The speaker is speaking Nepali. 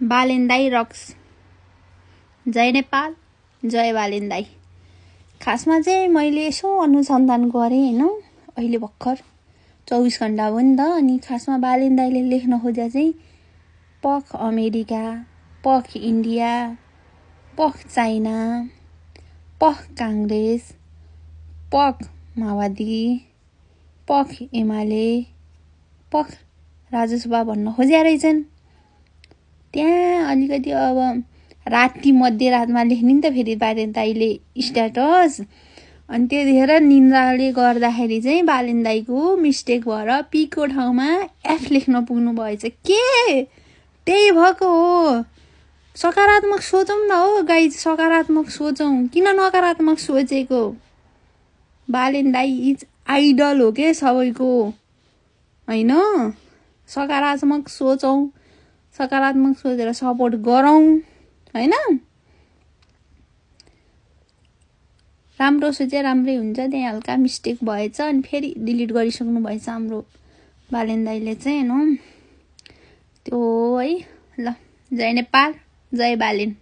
बालेन दाई रक्स। जय नेपाल, जय बालेन दाई। खासमा चाहिँ मैले यसो अनुसन्धान गरेँ हैन, अहिले भर्खर 24 घण्टा भयो नि त। अनि खासमा बालेन दाईले लेख्न खोजे चाहिँ पख अमेरिका, पख इन्डिया, पख चाइना, पख काङ्ग्रेस, पख माओवादी, पख एमाले, पख राजसभा भन्न खोज्या रहेछन्। त्यहाँ अलिकति अब राति मध्यरातमा लेख्ने नि त फेरि बालेन दाईले स्ट्याटस। अनि त्यतिखेर निन्द्राले गर्दाखेरि चाहिँ बालेन दाईको मिस्टेक भएर पीको ठाउँमा एफ लेख्न पुग्नु भएछ। के त्यही भएको हो। सकारात्मक सोचौँ न हो गाइज, सकारात्मक सोचौँ, किन नकारात्मक सोचेको। बालेन दाई इज आइडल हो के सबैको हैन। सकारात्मक सोचौँ, सकारात्मक सोचेर सपोर्ट गरौँ हैन। राम्रो सोचे राम्रै हुन्छ। त्यहाँ हल्का मिस्टेक भएछ अनि फेरि डिलिट गरिसक्नु भएछ हाम्रो बालेन दाईले चाहिँ हैन। त्यो है। ल, जय नेपाल, जय बालेन।